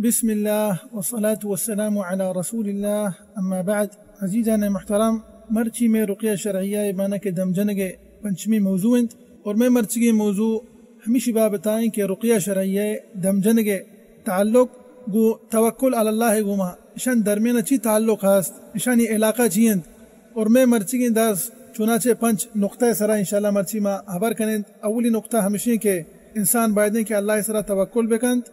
بسم اللہ والصلاة والسلام علی رسول اللہ، اما بعد۔ عزیزان محترم، مرچی مئے رقیہ شرعیہ ءِ معنی کہ دم جنگ ءِ پنچمی موضوع انت، اور مئے مرچیگیں موضوع ہمیشی بابت ءَ انت کہ رقیہ شرعیہ ءِ دم جنگ ءِ تعلق گوں توکل علی اللہ ءِ گوما، اشان درمیان ءَ چی تعلق ہست، اشانی علاقہ چی انت، اور مئے مرچیگیں درس چوناچہ پنچ نقطہ ءِ سرا انشاءاللہ مرچی ما ہبر کنیں۔ اولی نقطہ ہمشیں کہ انسان بایدیں کہ اللہ ءِ سرا توکل بکنت،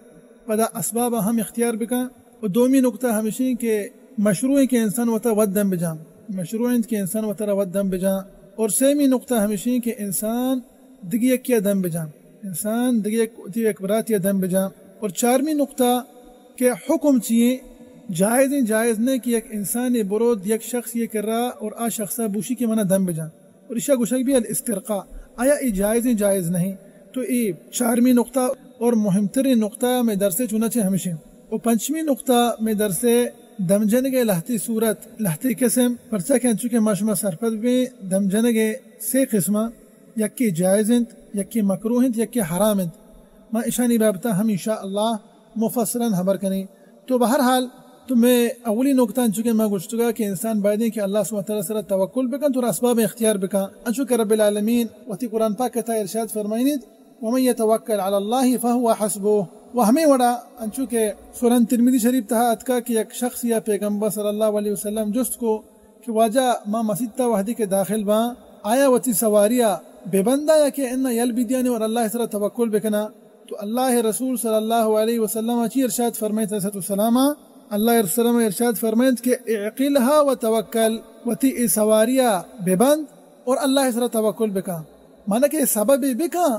پدا اسباب ہم اختیار بکن۔ و دومی نقطہ ہمشیں کہ مشروع انت کہ انسان وتا وت دم بجان، مشروع انت کہ انسان وترا وت دم بجان۔ اور سیمی نقطہ ہمشیں کہ انسان دگہ یکے ءَ دم بجان، انسان دگہ یک، وتی یک براتے ءَ دم بجان۔ اور چارمی نقطہ کہ حکم چی ایں، جائز ایں، جائز نہ کہ یک انسانے برود یک شخصے کرا اور آ شخص ءَ بوشی کہ منا دم بجان۔ اور ایشا گوشگ بی الاسترقاء، آیا اے جائز ایں، جائز نہیں؟ تو اے چارمی نقطہ اور مہمترین نقطہ مئے درس ءِ چوناچہ ہمشیں۔ و پنچمی نقطہ مئے درس ءِ دم جنگ ءِ لہتے صورت، لہتے قسم، پرچا کہ انچو کہ ما شما سرپد بیں، دم جنگ ءِ سے قسم، یکے جائز انت، یکے مکروہ انت، یکے حرام انت۔ ما اشانی بابت ءَ ہم انشاءاللہ مفصلاً ہبر کنیں۔ تو بہرحال، تو مئے اولی نقطہ انچو کہ ما گوشتگا کہ انسان بایدیں کہ اللہ سبحانہ وتعالی سرا توکل بکن، تو اسباب اختیار بکن، انچو کہ رب العالمین وتی قرآن پاک ءِ تہا ارشاد فرمائینیت، ومن یتوکل علی اللہ فهو حسبه۔ و ہمے وڑا انچو کہ سنن ترمذی شریف تہا اتکا کہ یک شخص یا پیغمبر صلی اللہ علیہ وسلم جست کو کہ واجہ، ما مسیت ءَ وہدے کہ داخل باں، آیا وتی سواری ءَ ببنداں یا کہ اناں یل بدیاں اور اللہ ءِ سرا توکل بکناں؟ تو اللہ ءِ رسول صلی اللہ علیہ وسلم ءَ چی ارشاد فرمائیت علیہ الصلوۃ والسلام؟ اللہ ءِ رسول ارشاد فرمائیت کہ اعقلها وتوکل، وتی اے سواری ءَ ببند اور اللہ ءِ سرا توکل بکن۔ مانا کہ سبب بکن،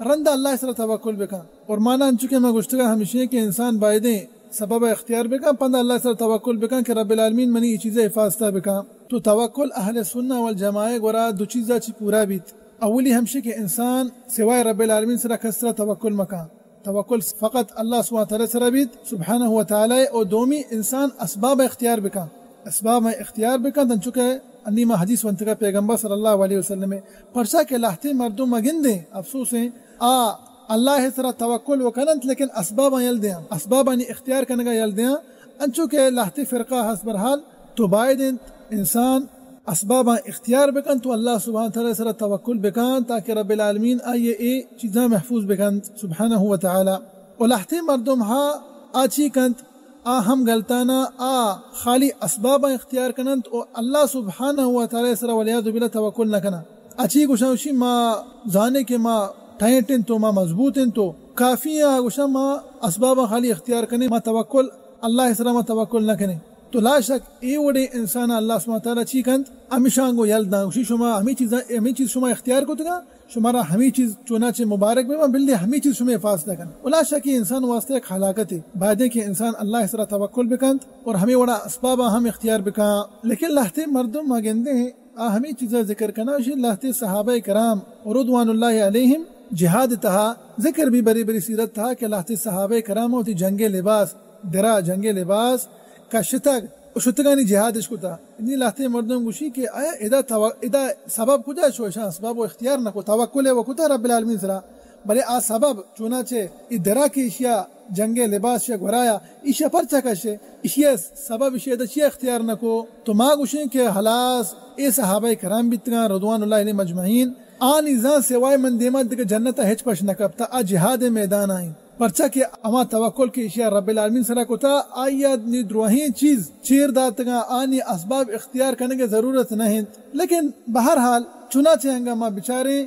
رند اللہ ءِ سرا توکل بکن۔ اور مانا انچو کہ ما گوشتگا ہمشیں کہ انسان بایدیں سبب اختیار بکن، پدا اللہ ءِ سرا توکل بکن کہ رب العالمین منی اے چیز ءِ حفاظت بکن۔ تو توکل اہل سنہ والجماعہ گورا دو چیزا چی پورا بیت۔ اولی ہمشی کہ انسان سوائے رب العالمین سرا کس سرا توکل مکن، توکل فقط اللہ سبحانہ وتعالی سرا بیت، سبحانہ وتعالی۔ او دومی انسان اسباب اختیار بکن، اسباب اختیار بکن، انچو کہ انی ما حدیث ونتگا پیغمبر صلی اللہ علیہ وسلم ءِ، پرچا کہ لہتے مردم ما گندیں، افسوس ایں، آ اللہ ءِ سرا توکل و کننت، لیکن اسباباں یل دیاں، اسبابانی اختیار کنگا یل دیاں، انچو کہ لہتے فرقہ ہست۔ برحال تو باید انت انسان اسباباں اختیار بکنت و اللہ سبحانہ وتعالی سرا توکل بکن، تاکہ رب العالمین آئی اے چیزاں محفوظ بکنت سبحانہ وتعالی۔ و لہتے مردم ہا آ چی کنت، آ ہم گلتانا، آ خالی اسباباں اختیار کننت و اللہ سبحانہ و تعالی سرا والعیاذ باللہ توکل نہ کناں۔ اچی گوشاں، گوشی ما زانے کہ ما ٹائٹ انت و ما مضبوط انت و کافی ہیں، آ گوشاں ما اسباباں خالی اختیار کنیں، ما توکل، اللہ سرا ما توکل نہ کنیں۔ تو لا شک اے وڑیں انسان اللہ سبحانہ وتعالی چی کنت، ہمیشاں گو یل داں، گوشی شما ہمیں چیزاں، ہمیں چیز شما اختیار کتگاں، شمارا ہمیں چیز چوناچہ مبارک بہ باں، بلے ہمیں چیز شمے حفاظت کن۔ و لا شک اے انسان واسطہ یک ہلاکتے۔ بایدیں کہ انسان اللہ سرا توکل بکنت اور ہمیں وڑا اسبابا ہم اختیار بکاں۔ لیکن لہتے مردم ما گندیں، آ ہمیں چیزا ذکر کناں، اشی لہتے صحابہ کرام رضوان اللہ علیہم جہاد تہا ذکر بھی بری بری سیرت تہا کہ لہتے صحابہ کرام ہوتی جنگ لباس، درا جنگ لباس کشتگ و شتگانی جہادش کتا۔ نی لہتے مردم گوشی کہ آیا ادا تو-، ادا سبب کجا شو؟ اشاں اسباب و اختیار نہ کو، توکل و کتا رب العالمین سرا۔ بلے آ سبب چوناچہ ای درا کہ اشیا جنگ لباس شیا گورایا، اشیا پرچا کشے؟ اشیا سبب اشیا ادا چیا اختیار نہ کو؟ تو ما گوشیں کہ ہلاس، اے صحابہ کرام بیتگاں رضوان اللہ علیہم اجمعین، آنی زان سوائے من دیما دگہ جنت ہچ پش نہ کپتا، آ جہاد میدان آئیں۔ پرچا کہ ہما توکل کہ ایشی ء رب العالمین سرا کتا، آئی ء نی دروہیں چیز چیر داتگاں، آنی اسباب اختیار کنگ ء ضرورت نہ انت۔ لیکن بہرحال، چنانچہ انگا ما بچاریں،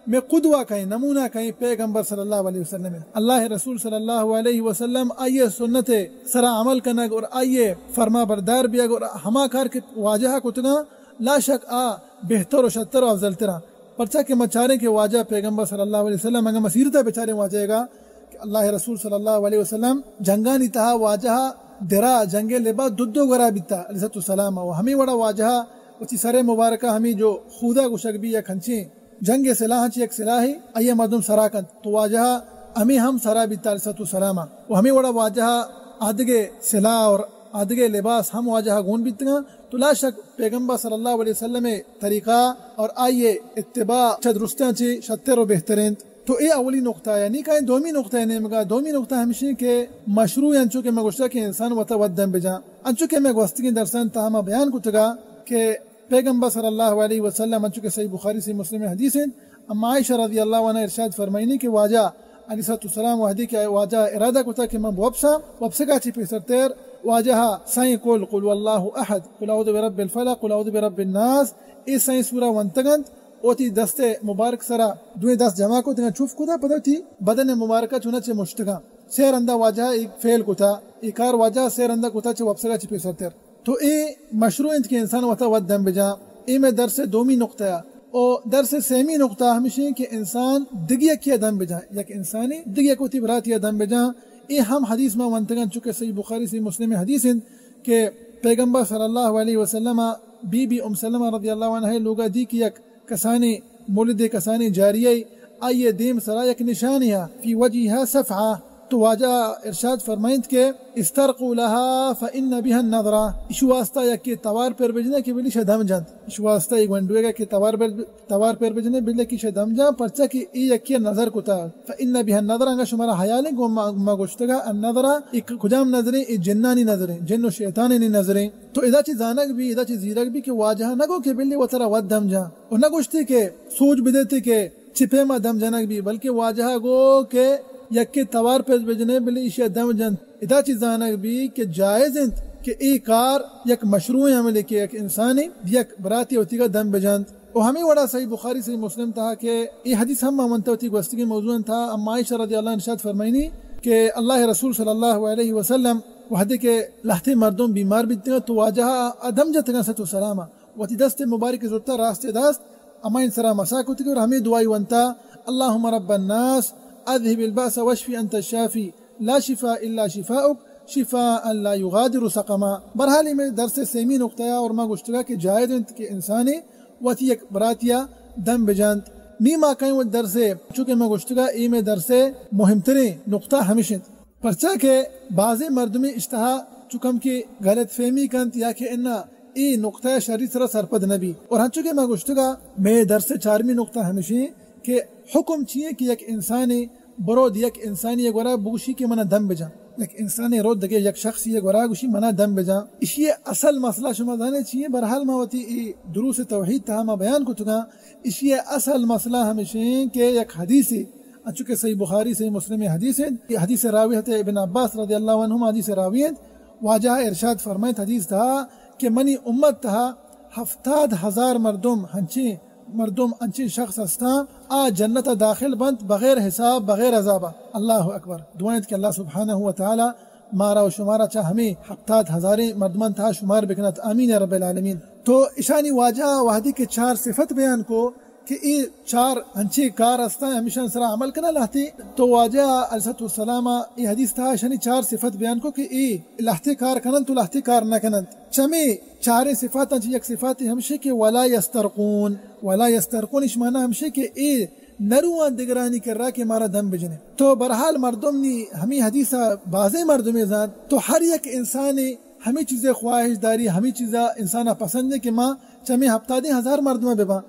مئے قدوہ کئیں، نمونہ کئیں، پیغمبر صلی اللہ علیہ وسلم ء۔ اللہ ء رسول صلی اللہ علیہ وسلم آئی ء سنت ء سرا عمل کنگ اور آئی ء فرما بردار بیگ اور ہما کار کہ واجہ ء کتگاں، لا شک آ بہتر و شتر و افضل تراں۔ پرچا کہ ما چاریں کہ واجہ پیغمبر صلی اللہ علیہ وسلم، اگر ما سیرت ء بچاریں واجہ ء گا کہ اللہ ء رسول صلی اللہ علیہ وسلم جنگانی تہا واجہ ء درا جنگ ء لباس دو دو گورا بیتا علیہ الصلوۃ والسلام، و ہمیں وڑا واجہ ء وتی سر مبارکہ ہمیں جو خودا گوشگ بی یک ہنچیں جنگ ء سلاح چہ یک سلاحے، آئی ء مردم سرا کنت، تو واجہ ء ہمیں ہم سرا بیتا علیہ الصلوۃ والسلام، و ہمیں وڑا واجہ ء آدگہ سلاح اور آدگہ لباس ہم واجہ ء گون بیتگاں۔ تو لا شک پیغمبر صلی اللہ علیہ وسلم ء طریقہ اور آئی ء اتباع چہ درستاں چہ شتر و بہتر انت۔ تو اے اولی نقطہ ءَ، نی کائیں دومی نقطہ ءِ نیمگا۔ دومی نقطہ ہمشی کہ مشروع انچو کہ میں گوشتا کہ انسان وتا وت دم بجاں، انچو کہ میں گوستگیں درسان تہا ما بیان کتگا کہ پیغمبر صلی اللہ علیہ وسلم، انچو کہ صحیح بخاری، صحیح مسلم حدیث انت، اما عائشہ رضی اللہ عنہا ارشاد فرمائنی کہ واجہ علیہ الصلوۃ والسلام وہدے کہ واجہ ارادہ کتا کہ من بوپساں، وپسگا چی پیسرتر واجہ سائیں کل، قل هو الله احد، قل اعوذ برب الفلق، قل اعوذ برب الناس، اے سائیں سورہ ونتگنت، وتی دست مبارک سرا دوئیں دست جمع کتگاں، چف کتا، پدا وتی بدن مبارکہ چونا چہ مشتگاں۔ سے رندا واجہ اے فعل کتا، اے کار واجہ سے رندا کتا چہ وپسگا چہ پیسرتر۔ تو اے مشروع انت کہ انسان وتا وت دم بجاں۔ اے میں درس دومی نقطہ ءَ۔ او درس سیمی نقطہ ہمشی کہ انسان دگہ یکے ءَ دم بجاں، یک انسانی دگہ یک وتی براتی ءَ دم بجاں۔ اے ہم حدیث ما ونتگاں، چونکہ صحیح بخاری، صحیح مسلم حدیث انت کہ پیغمبر صلی اللہ علیہ وسلم بی بی ام سلمہ رضی اللہ عنہا لوگا دی کہ یک کسانی مولد، کسانی جاریہ، آئی دیم سرا یک نشانی ہے، فی وجهها صفعہ۔ تو واجہ ارشاد فرمائنت کہ استرقوا لها فإن بها النضرہ، ایشی واسطہ یکے توار پر بجنے کہ بلی شہ دم جنت۔ ایشی واسطہ اے گونڈوے گا کہ توار پر، توار پر بجنے بلی کہ شہ دم جان، پرچا کہ اے یکے نظر کتا۔ فإن بها النضرہ، انگا شمارا حیال ہے، گو ما، ما گوشتگا النضرہ، اے کجام نظریں؟ اے جنانی نظریں، جن و شیطانانی نظریں۔ تو ادا چی زانگ بی، ادا چی زیرگ بی کہ واجہ نہ گو کہ بلی وترا وت دم جان، و نہ گوشتی کہ سوج بدیتی کہ چی پیما دم جنگ بی، بلکہ واجہ گو کہ یکے توار پر بجنے بلی ایشی دم جنت۔ ادا چی زانگ بی کہ جائز انت کہ اے کار یک مشروع عملے کہ یک انسانی یک براتی وتیگا دم بجنت۔ و ہمیں وڑا صحیح بخاری، صحیح مسلم تہا کہ اے حدیث ہم ما ونتا وتی گوستگیں موضوع تہا، اما عائشہ رضی اللہ عنہا ارشاد فرمائنی کہ اللہ رسول صلی اللہ علیہ وسلم وہدے کہ لہتے مردم بیمار بیتگا تو واجہ آ دم جتگا صلوۃ و سلام، وتی دست مبارک زرتا، راست دست ہمائیں سرا مسا کتگی اور ہمیں دعائی ونتا، اللهم رب الناس اذهب البأس واشف انت الشافی لا شفاء الا شفاؤک شفاء لا یغادر سقما۔ برحال اے میں درس سیمی نقطہ ہے اور ما گوشتگا کہ جائز انت کہ انسانی وتی یک براتیا دم بجانت۔ نی ما کئیں وت درس، چونکہ ما گوشتگا اے میں درس مہمتریں نقطہ ہمش انت۔ پرچا کہ بازیں مردمے اشتہا چکم کہ غلط فہمی کنت یا کہ انا اے نقطہ شری سرا سرپد نبی۔ اور ہنچو کہ ما گوشتگا، میں درس چارمی نقطہ ہمشی کہ حکم چیئے کہ یک انسانے برو یک انسانی گورا بگوشی کہ منا دم بجان۔ یک انسانے رو دگہ یک شخصی گورا گوشی منا دم بجان۔ اشی اصل مسئلہ شما زانے چیئے؟ برحال ما وتی اے دروس توحید تہا ما بیان کتگا۔ اشی اصل مسئلہ ہمشی کہ یک حدیثی انچو کہ صحیح بخاری، صحیح مسلم حدیث ہے، یہ حدیث راوی حضرت ابن عباس رضی اللہ عنہما حدیث راوی ہیں۔ واجہ ارشاد فرمائیت حدیث تہا کہ منی امت تہا ہفتاد ہزار مردم، ہنچیں مردم، ہنچیں شخص ہستاں، آ جنت داخل بنت بغیر حساب، بغیر عذاب۔ اللہ اکبر۔ دعا انت کہ اللہ سبحانہ و تعالی مارا و شمارا چہ ہمیں ہفتاد ہزاریں مردمان تہا شمار بکنت۔ آمین یا رب العالمین۔ تو اشانی واجہ وہدی کہ چار صفت بیان کو، کہ اے چار انچیں کار ہستاں، ہمیشان سرا عمل کنا لہتے۔ تو واجہ علیہ الصلوۃ والسلام اے حدیث تہا اشانی چار صفت بیان کو کہ اے لہتے کار کننت و لہتے کار نہ کننت۔ چمے چاریں صفاتاں چہ یک صفاتے ہمشے کہ ولا یسترقون، ولا یسترقون اش معنی ہمشے کہ اے نرواں دگرانی کرا کہ مارا دم بجنے۔ تو برحال مردم نی ہمیں حدیثا بازیں مردمے زانت، تو ہر یک انسانے ہمیں چیزے خواہش داری، ہمیں چیزا انسانا پسند ہے کہ ما چمے ہفتادیں ہزار مردماں بباں۔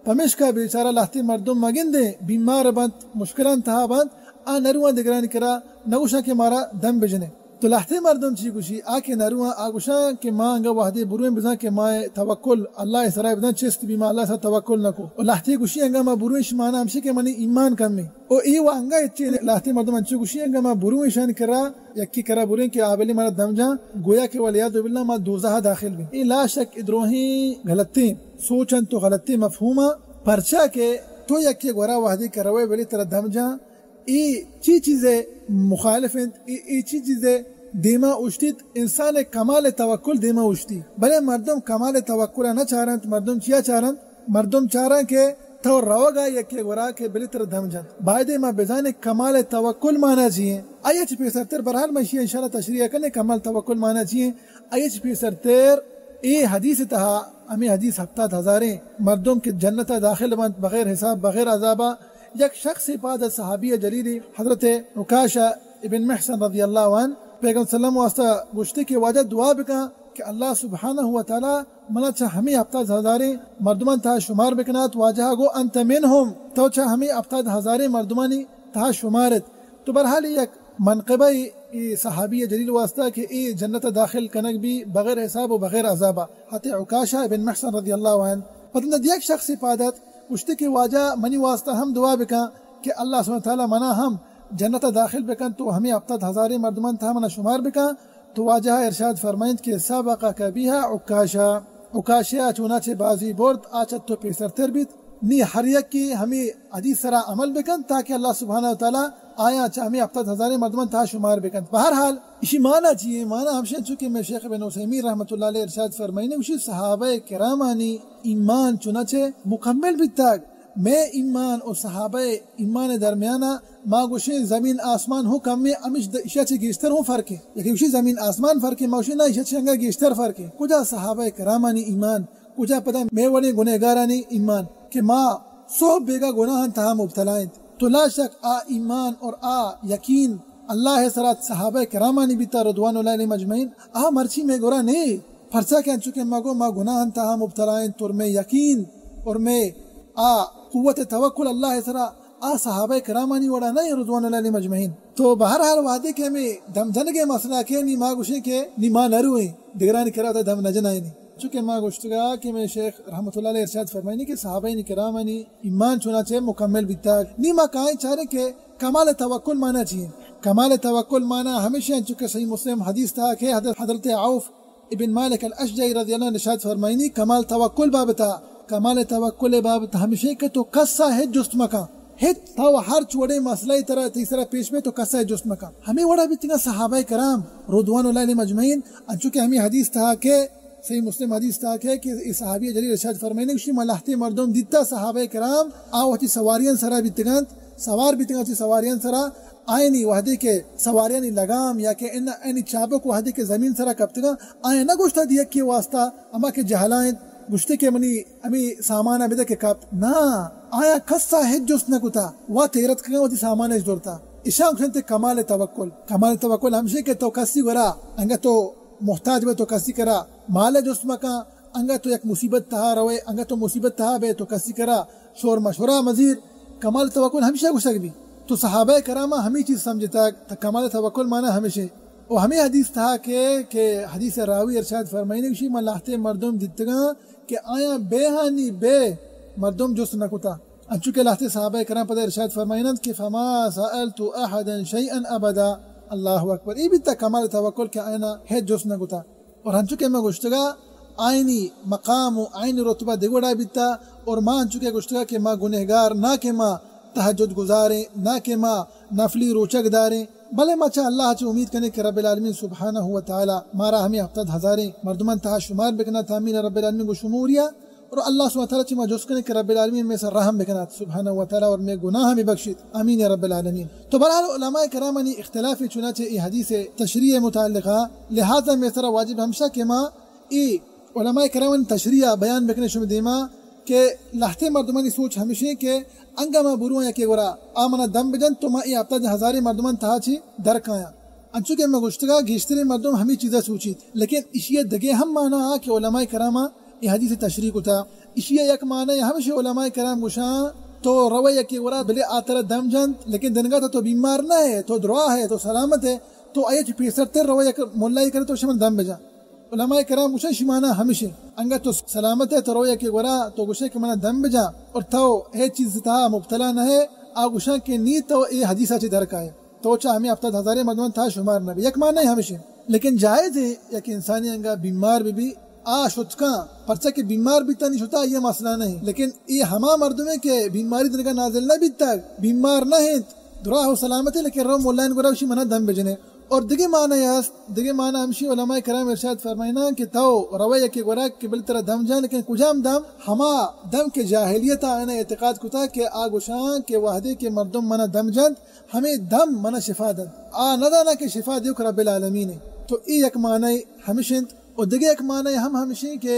پمیشکا بیچارہ لہتے مردم مگندے بیمار بنت، مشکلان تہا بنت، آ نرواں دگرانی کرا نگوشاں کہ مارا دم بجنے۔ تو لہتے مردم چی گوشی؟ آ کہ نرواں آ گوشاں کہ ما انگا وہدے برویں بزاں کہ ما توکل اللہ سرا بزاں چست بی، ما اللہ سرا توکل نکو۔ و لہتے گوشی انگا ما برویں شمانا ہمشی کہ منی ایمان کمی۔ و ای و انگا اچے لہتے مردم انچو گوشی انگا ما برویں شان کرا یکی کرا بریں کہ آ بلی مارا دم جان، گویا کہ والعیاذ باللہ ما دوزہ داخل بیں۔ اے لا شک اے دروہیں غلطیں سوچ انت و غلطیں مفہوم انت، پرچا کہ تو یکی گورا وہدے کہ روے بلی ترا دم جان، اے چی چیزے مخالف انت، اے، اے چی چیزے دیما اوشتیت، انسان کمال توکل دیما اوشتی۔ بلے مردم کمال توکل نہ چارنت، مردم چیا چارنت؟ مردم چاراں کہ تو روگا یکے گورا کہ بلی ترا دم جنت۔ بایدے ما بزانیں کمال توکل مانا چی ہیں۔ آئی چہ پیسرتر برحال ما اشی انشاءاللہ تشریح کنیں کمال توکل مانا چی ہیں۔ آئی چہ پیسرتر اے حدیث تہا، ہمیں حدیث ہفتاد ہزاریں مردم کہ جنت داخل بنت بغیر حساب، بغیر عذابا، یک شخص پاد صحابی جلیل حضرت عکاشہ ابن محصن رضی اللہ عنہ پیغمبر صلی اللہ علیہ وسلم واسطہ گوشتے کہ واجہ دعا بکن کہ اللہ سبحانہ و تعالی منا چہ ہمے ہپتاد ہزاریں مردمان تہا شمار بکنات۔ واجہ گو انت منہم، تو چہ ہمے ہپتاد ہزاریں مردمانی تہا شمارت۔ تو بہرحال یک منقبہ اے صحابی جلیل واسطہ کہ اے جنت داخل کنگ بی بغیر حساب و بغیر عذابا، حضرت عکاشہ ابن محصن رضی اللہ عنہ۔ پتہ نہ دیگ شخص پادت گوشتے کہ واجہ منی واسطہ ہم دعا بکن کہ اللہ سبحانہ تعالی منا ہم جنت داخل بکن، تو ہمے ہپتاد ہزاریں مردمان تہا منا شمار بکن۔ تو واجہ ارشاد فرمائنت کہ سبقک بها عکاشہ، عکاشہ چوناچہ بازی برد، آ چہ تو پیسرتر بیت۔ نی ہر یکے ہمے حدیث سرا عمل بکن تاکہ اللہ سبحانہ و تعالی آیاں چہ ہمے ہپتاد ہزاریں مردمان تہا شمار بکنت۔ بہرحال، اشی معنی چی ایں؟ معنی ہمشی ایں، چونکہ مئے شیخ ابن عثیمین رحمۃ اللہ علیہ ارشاد فرمائینے، گوشی صحابہ کرامانی ایمان چوناچہ مکمل بیتگ، مئے ایمان و صحابہ ایمان درمیانا ما گوشیں زمین آسمان ہوں کمیں، ہمیش د-، اشیا چہ گیشتر ہوں فرق ایں۔ یکے گوشی زمین آسمان فرق ایں، ما گوشیں نا، اشیا چہ انگا گیشتر فرق ایں۔ کجا صحابہ کرامانی ایمان، کجا پدا مئے وڑیں گنہگارانی ایمان کہ ما صبح بیگا گناہاں تہا مبتلا انت۔ تو لا شک آ ایمان اور آ یقین اللہ سرا صحابہ کرامانی بیتا رضوان اللہ علیہم اجمعین، آ مرچی مئے گورا نے۔ پرچا کہ انچو کہ ما گو ما گناہاں تہا مبتلا انت اور مئے یقین اور مئے آ قوت توکل اللہ سرا آ صحابہ کرامانی وڑا نہ رضوان اللہ علیہم اجمعین۔ تو بہرحال وہدے کہ ہمیں دم جنگے مسئلہ کہ نی ما گوشیں کہ نی ما نرویں دگرانی کرا تا دم نجنائیں۔ چونکہ ما گوشتگا کہ مئے شیخ رحمۃ اللہ علیہ ارشاد فرمائنی کہ صحابہ کرامانی ایمان چوناچہ مکمل بیتگ۔ نی ما کائیں چاریں کہ کمال توکل معنی چی ایں؟ کمال توکل معنی ہمیشہ ایں، چونکہ صحیح مسلم حدیث تہا کہ حضرت، حضرت عوف ابن مالک الاشجعی رضی اللہ عنہ ارشاد فرمائنی کمال توکل بابتا، کمال توکل بابتا ہمیشہ کہ تو کسا ہچ جست مکن، ہچ تو ہر چوڑے مسئلہ ترا تئی سرا پیش بے تو کسا ہچ جست مکن۔ ہمیں وڑا بیتگا صحابہ کرام رضوان اللہ علیہم اجمعین، انچو کہ ہمیں حدیث تہا کہ صحیح مسلم حدیث تہا کہ، کہ اے صحابی جلیل ارشاد فرمائنے، گوشی، ما لہتے مردم دیتا صحابہ کرام آ وتی سواریان سرا بیتگنت، سوار بیتگنت وتی سواریان سرا، آئینی وہدے کہ سواریانی لگام یا کہ ان، آئینی چابک وہدے کہ زمین سرا کپتگا، آئین نہ گوشتا دیگ کے واسطہ، اما کہ جہلا انت، گوشتے کہ منی ہمیں سامان بدے کہ کپت۔ نا، آیا کسا ہچ جست نہ کتا، وا تیرت کگا وتی سامان اش دورتا۔ اشان گوشنت کمال توکل۔ کمال توکل ہمشی کہ تو کسی گورا، انگا تو محتاج بے تو کسی کرا مال جست مکن، انگا تو یک مصیبت تہا روے، انگا تو مصیبت تہا بے تو کسی کرا شور مشورہ مزیر۔ کمال توکل ہمیشہ گوشگ بی۔ تو صحابہ کراما ہمی چیز سمجھتگ، تا کمال توکل معنی ہمیشہ۔ و ہمیں حدیث تہا کہ، کہ حدیث راوی ارشاد فرمائنے، گوشی، من لہتے مردم دیتگاں کہ آیاں بے ہانی بے مردم جست نہ کتا۔ انچو کہ لہتے صحابہ کرام پدا ارشاد فرمائنند کہ فما سألت احدا شیئا ابدا۔ اللہ اکبر۔ ای بیتا کمال توکل کہ آیانا ہچ جست نہ کتا۔ اور ہنچو کہ ما گوشتگا، آئینی مقام و آئینی رتبہ دگوڑا بیتا، اور ما ہنچو کہ گوشتگا کہ ما گنہگار، نہ کہ ما تہجد گزاریں، نہ کہ ما نفلی روچگ داریں، بلے ما چہ اللہ چہ امید کنیں کہ رب العالمین سبحانہ و تعالی مارا ہمیں ہپتاد ہزاریں مردمان تہا شمار بکنا، آمین رب العالمین گو شموریا۔ اور اللہ سبحانہ و تعالی چہ ما جست کنیں کہ رب العالمین مئے سر رحم بکنات سبحانہ و تعالی اور مئے گناہ ہمیں بخشیت، آمین یا رب العالمین۔ تو بہرحال علماء کرامانی اختلاف چنانچہ اے حدیث تشریح متعلقہ، لہذا مئے سر واجب ہمشہ کہ ما اے علماء کرامانی تشریح بیان بکنیں شمئے دیما کہ لہتے مردمانی سوچ ہمشیں کہ انگا ما برواں یکے گورا آ منا دم بجنت تو ما اے ہپتاد ہزاریں مردمان تہا چہ در کایاں۔ انچو کہ ما گوشتگا گیشتریں مردم ہمے چیزا سوچیت، لیکن اشی دگہ ہم معنی آ کہ علماء کراما اے حدیث تشریح کتا۔ اشی یک معنی ہمشی علماء کرام گوشاں تو روے یکے گورا بلے آ ترا دم جنت، لیکن دنگا تو، تو بیمار نہ ہے، تو دراہ ہے، تو سلامت ہے، تو آئی چہ پیسرتر روے یک ملائی کرے تو شمن دم بجن۔ علماء کرام گوشن شی معنی ہمشی، انگا تو سلامت ہے تو روے یکے گورا تو گوشے کہ منا دم بجا اور تو اے چیز تہا مبتلا نہ ہے، آ گوشن کہ نی تو اے حدیثا چہ در کائے۔ تو چہ ہمیں ہپتاد ہزاریں مردمان تہا شمار نہ بی۔ یک معنی ہمشی۔ لیکن جائز ہے یک انسانی انگا بیمار بی بی، آ شتکاں، پرچا کہ بیمار بیتا نی شتا، یہ مسئلہ نہیں۔ لیکن اے ہما مردمے کہ بیماری دنگا نازل نہ بیتا، بیمار نہ انت، دراہ و سلامت ہے، لیکن رو ملائن گورا وشی منا دم بجنے۔ اور دگہ معنی است، دگہ معنی ہمشی علماء کرام ارشاد فرمائنا کہ تو روے یکے گورا کہ بل ترا دم جان، لیکن کجام دم؟ ہما دم کہ جاہلیت آئینا اعتقاد کتا کہ آ گوشان کہ وہدے کہ مردم منا دم جنت، ہمیں دم منا شفا دنت۔ آ ندانا کہ شفا دیوک رب العالمین ہے۔ تو اے یک معنی ہمش انت۔ و دگہ یک معنی ہم ہمشی کہ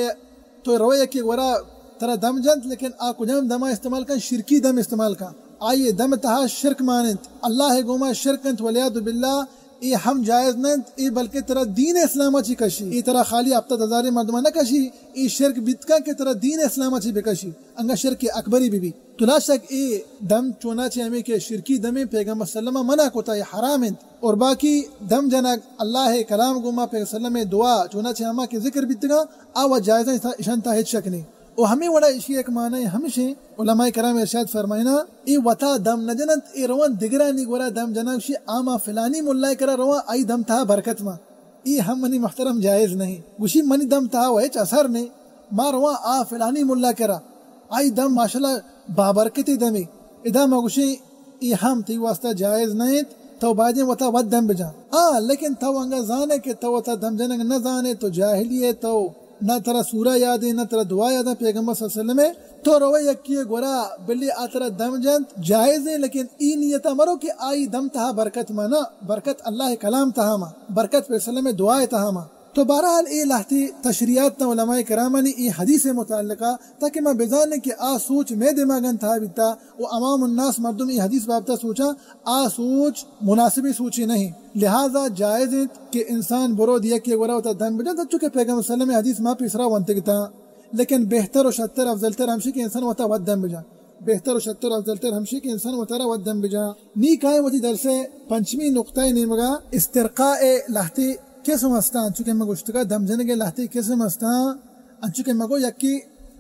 تو روے یکے گورا ترا دم جنت، لیکن آ کجام دما استعمال کن؟ شرکی دم استعمال کن۔ آئیے دم تہا شرک مان انت، اللہ گوما شرک انت، والعیاذ باللہ۔ اے ہم جائز نہ انت، اے بلکہ ترا دین اسلام ءَ چی کشی، اے ترا خالی ہپتاد ہزار مردماں نہ کشی، اے شرک بیت کن کہ ترا دین اسلام ءَ چی بکشی، انگا شرک اکبری بی بی۔ تو لا شک اے دم چوناچہ ہمیں کہ شرکی دمیں پیغمبر صلی اللہ علیہ وسلم منع کتا، اے حرام انت۔ اور باقی دم جنگ اللہ کلام گوما پیغمبر صلی اللہ علیہ وسلم دعا چوناچہ ہما کہ ذکر بیتگا، آ و جائز انت، اشان تا ہچ شک نہیں۔ و ہمیں وڑا اشی ایک معنی ہمشیں، علماء کرام ارشاد فرمائنا، اے وتا دم نہ جننت، اے روان دگرانی گورا دم جنگ، شی آما فلانی ملائے کرا روان، آئی دم تہا برکت ما۔ اے ہم منی محترم جائز نہیں۔ گوشی منی دم تہا و ہچ اثر نہیں، ما رواں آ فلانی ملا کرا، آئی دم ماشاءاللہ بابرکتی دمے۔ ادا ما گوشیں اے ہم تئی واسطہ جائز نہ انت، تو بایدیں وتا وت دم بجاں۔ آ، لیکن تو انگا زانے کہ تو وتا دم جنگ نہ زانے، تو جاہلی ئے، تو نہ ترا سورہ یادیں، نہ ترا دعا یادیں پیغمبر صلی اللہ علیہ وسلم ئے، تو روے یکی گورا بلی آ ترا دم جنت، جائز ہیں، لیکن ای نیتا مرو کہ آئی دم تہا برکت مانا، برکت اللہ کلام تہا ما، برکت پیغمبر صلی اللہ علیہ وسلم دعا تہا ما۔ تو بہرحال اے لہتے تشریحات تا علماء کرامانی اے حدیث متعلقہ، تاکہ ما بزانیں کہ آ سوچ مئے دماغاں تہا بیتا و عوام الناس مردم اے حدیث بابتا سوچاں، آ سوچ مناسبیں سوچے نہیں۔ لہذا جائز انت کہ انسان برو دیکے گورا وتا دم بجنت، چونکہ پیغمبر صلی اللہ علیہ وسلم حدیث ما پیسرا ونتگتا، لیکن بہتر و شتر افضل تر ہمشی کہ انسان وتا وت دم بجن۔ بہتر و شتر افضل تر ہمشی کہ انسان وتارا وت دم بجا۔ نی کائیں وتی درس پنچمی نقطہ نیمگا، استرقاء لہتے قسم ہستاں، انچو کہ میں گوشتگا دم جنگ لہتے قسم ہستاں، انچو کہ مگو یکی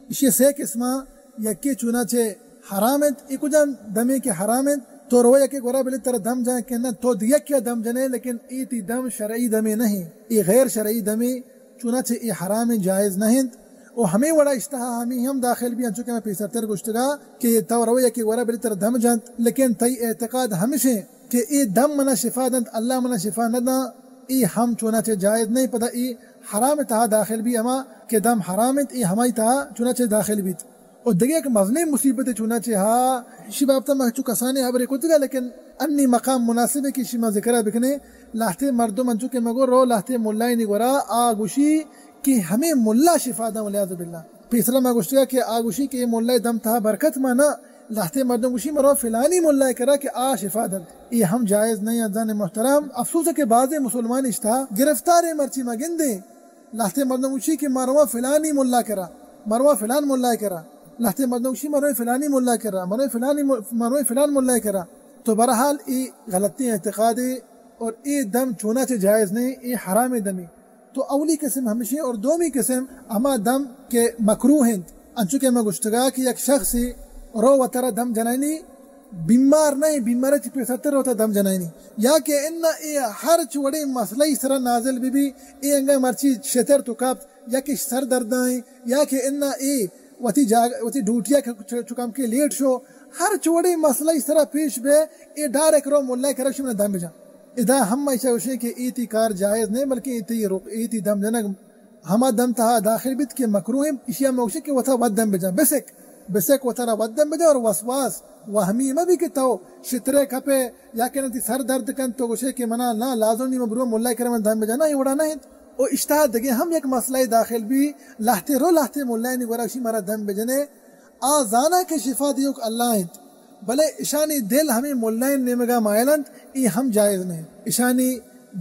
اشی سے قسماں، یکی چوناچہ حرام انت، ای کجام دمے کہ حرام انت، تو روے یکی گورا بلی ترا دم جائیں کہ نہ، تو دیکے دم جنے، لیکن ای تی دم شرعی دمے نہیں، ای غیر شرعی دمے، چوناچہ اے حرام جائز نہ انت۔ و ہمیں وڑا اشتہا ہمیں ہم داخل بی، انچو کہ میں پیسرتر گوشتگا کہ تو روے یکی گورا بلی ترا دم جنت، لیکن تئی اعتقاد ہمشیں کہ اے دم منا شفا دنت، اللہ منا شفا نہ داں، اے ہم چوناچہ جائز نہیں، پدا اے حرام تہا داخل بی، ہما کہ دم حرام انت، اے ہمائی تہا چوناچہ داخل بیت۔ و دگہ یک مزنیں مصیبت چوناچہ ہا، اشی بابتا ما چو کسانیں ہبرے کتگا، لیکن انی مقام مناسب ہے کہ اشی ما ذکرہ بکنیں۔ لہتے مردم انچو کہ مگو رو لہتے ملائینی گورا آ گوشی کہ ہمیں ملا شفا داں، والعیاذ باللہ۔ پیسرا ما گوشتگا کہ آ گوشی کہ اے ملائے دم تہا برکت ما نہ، لہتے مردم گوشی مرو فلانی ملائے کرا کہ آ شفا دنت۔ اے ہم جائز نہیں، عزیزان محترم۔ افسوس ہے کہ بعض مسلمان اشتہا گرفتار ہیں، مرچی ما گندیں۔ لہتے مردم گوشی کہ ما رواں فلانی ملا کرا، ما رواں فلان ملا کرا۔ لہتے مردم گوشی ما رویں فلانی ملا کرا، ما رویں فلانی مل-، ما رویں فلان ملا کرا۔ تو بہرحال اے غلطیں اعتقادے اور اے دم چوناچہ جائز نہیں، اے حرام دمے۔ تو اولی قسم ہمشی اور دومی قسم ہما دم کہ مکروہ انت۔ انچو کہ میں گوشتگا کہ یک شخصی رو وترا دم جنائنی، بیمار نہیں، بیمار چی پیسرتر وتا دم جنائنی، یا کہ انا اے ہر چوڑے مسئلہ سرا نازل بی بی، اے انگا مرچی شتر تو کپت، یا کہ سر دردائیں، یا کہ انا اے وتی جاگ-، وتی ڈیوٹیا کہ چ-، چکم کے لیٹ شو، ہر چوڑے مسئلہ سرا پیش بے، اے ڈائریکٹ رو ملا کرا شمنا دم بجا۔ ادا ہم ایشا گوشیں کہ اے تی کار جائز نہیں، بلکہ اے تی رق-، اے تی دم جنگ ہما دم تہا داخل بیت کہ مکروہ انت، اشیا ما گوشیں کہ وتا وت دم بجا۔ بسک، بسک وتارا وت دم بجا اور وسواس وہمی مہ بی کہ تو شترے کپے یا کہ نہ تی سر درد کنت تو گوشے کہ منا نہ لازم نی من برو ملا کرا من دم بجا، نہ، اے وڑا نہ انت۔ او اشتہا دگہ ہم یک مسئلہ داخل بی، لہتے رو لہتے ملائینی گورا اشی مارا دم بجنے، آ زانا کہ شفا دیوک اللہ انت، بلے اشانی دل ہمیں ملائین نیمگا مائل انت، اے ہم جائز نہیں۔ اشانی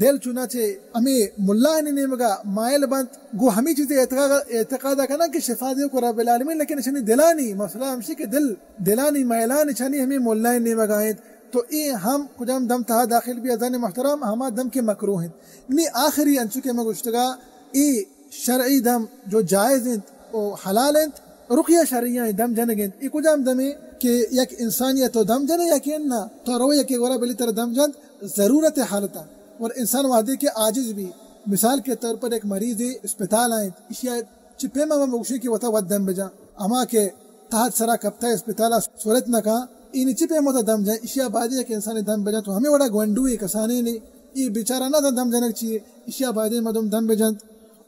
دل چوناچہ ہمیں ملائین نیمگا مائل بنت، گو ہمیں چیزیں اعتقاد، اعتقاد کنن کہ شفا دیوک رب العالمین، لیکن اشانی دلانی مسئلہ ہمشی کہ دل، دلانی مائلان اشانی ہمیں ملائین نیمگا انت۔ تو اے ہم کجام دم تہا داخل بی عزیزان محترم، ہما دم کہ مکروہ انت۔ نی آخری انچو کہ میں گوشتگا، اے شرعی دم جو جائز انت و حلال انت، رقیہ شرعیہ دم جنگ انت۔ اے کجام دمے کہ یک انسانیت و دم جنے یا کہ نہ، تو روے یکے گورا بلی تر دم جنت ضرورت حالتا۔ اور انسان وہدے کہ عاجز بی، مثال کے طور پر ایک مریض اسپتال آئیں، اشیا چی پیما ما بگوشیں کہ وتا وت دم بجا، اما کہ تہت سرا کپتا اسپتالا سورت نہ کاں، اینی چی پیما وتا دم جا؟ اشیا بایدیں کہ انسان دم بجا۔ تو ہمیں وڑا گونڈوے کسانینے، ای بیچارہ نہ دم جنگ چیے، اشیا بایدیں مردم دم بجنت۔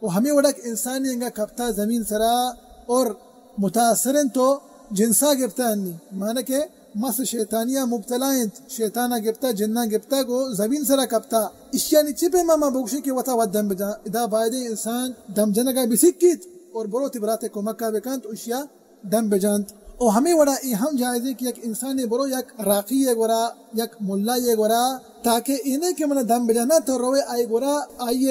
و ہمیں وڑا کہ انسانی انگا کپتا زمین سرا اور متاثر انت و جنسا گپتا انی، معنی کہ مس شیطانیا مبتلا انت، شیطانا گپتا، جنا گپتا، گو زمین سرا کپتا۔ اشیانی چی پیما ما بگوشیں کہ وتا وت دم بجا؟ ادا بایدیں انسان دم جنگا بسکیت اور برو تی براتے کمکا بکنت و اشیا دم بجنت۔ و ہمیں وڑا ای ہم جائزیں کہ یک انسانے برو یک راقی گورا، یک ملای گورا، تاکہ اے نہ کہ من دم بجاں، نہ، تو روئے آئی گورا، آئی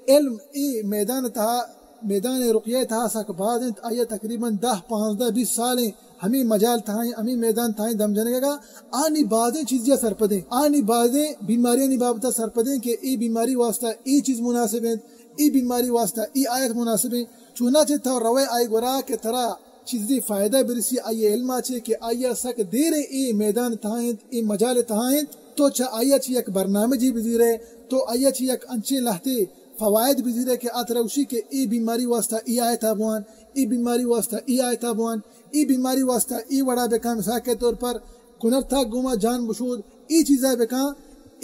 علم اے میدان تہا، میدان رقیہ تہا سک باز انت، آئی تقریباً دہ، پانزدہ، بیست سال انت، ہمیں مجال تہا انت، ہمیں میدان تہا انت دم جنگا، آنی بازیں چیزیا سرپدیں، آنی بازیں بیماریانی بابتا سرپدیں کہ اے بیماری واسطہ اے چیز مناسب انت، اے بیماری واسطہ اے آیت مناسب انت۔ چوناچہ تو روئے آئی گورا کہ ترا چیزے فائدہ برسی آئی علما چے کہ آئی سک دیریں اے میدان تہا انت، اے مجال تہا انت، تو چہ آئی چہ یک برنامجے بزیرے، تو آئی چہ یک انچیں لہتے فوائد بزیرے کہ آ ترا گوشی کہ اے بیماری واسطہ اے آیتا بوان، اے بیماری واسطہ اے آیتا بوان، اے بیماری واسطہ اے وڑا بکن، مثال کے طور پر کنر تاک گوما جان بشود، اے چیزا بکن،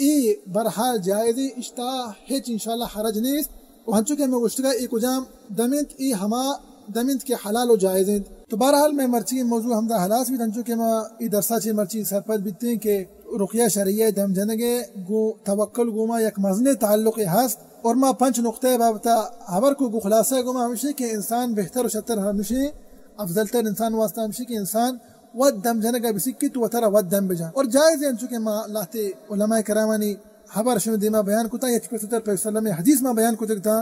اے بہرحال جائزیں، اشتا ہچ انشاءاللہ حرج نیست۔ و ہنچو کہ میں گوشتگا اے کجام دم انت، اے ہما دم انت کہ حلال و جائز انت۔ تو بہرحال میں مرچی موضوع ہمدا ہلاس بیت، ہنچو کہ ما اے درسا چے مرچی سرپد بیتیں کہ رقیہ شرعیہ دم جنگے گوں توکل گوما یک مزنیں تعلقے ہست۔ اور ما پنچ نقطہ بابتا ہبر کو گوں خلاصہ گوما ہمشی کہ انسان بہتر و شتر ہمشی، افضل تر انسان واسطہ ہمشی کہ انسان وت دم جنگا بسکیت و وترا وت دم بجن۔ اور جائز انت، چونکہ ما لہتے علماء کرامانی ہبر شمے دیما بیان کتا، یک پیسر تر پیسر لمے حدیث ما بیان کتگ تا،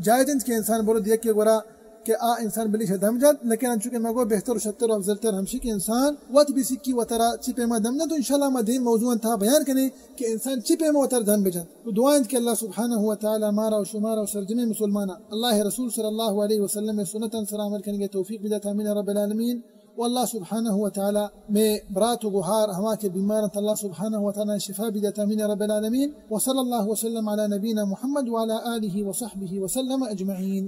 جائز انت کہ انسان برو دیکے گورا کہ آ انسان بلی شہ دم جنت، لیکن انچو کہ ما گو بہتر و شتر و افضل تر ہمشی کہ انسان وت بسکی وترا چی پیما دم جنت۔ تو انشاءاللہ ما دیم موضوع تہا بیان کنیں کہ انسان چی پیما وترا دم بجنت۔ تو دعا انت کہ اللہ سبحانہ و تعالی مارا و شمارا و سرجمیں مسلمانا اللہ رسول صلی اللہ علیہ وسلم سنتاں سر عمل کنگے توفیق بدات، آمین رب العالمین۔ و اللہ سبحانہ و تعالی مئے برات و گوہار ہما کہ بیمار انت، اللہ سبحانہ و تعالی شفا بدات، آمین رب العالمین۔ وصلی اللہ وسلم علی نبینا محمد وعلی آلہ وصحبہ وسلم اجمعین۔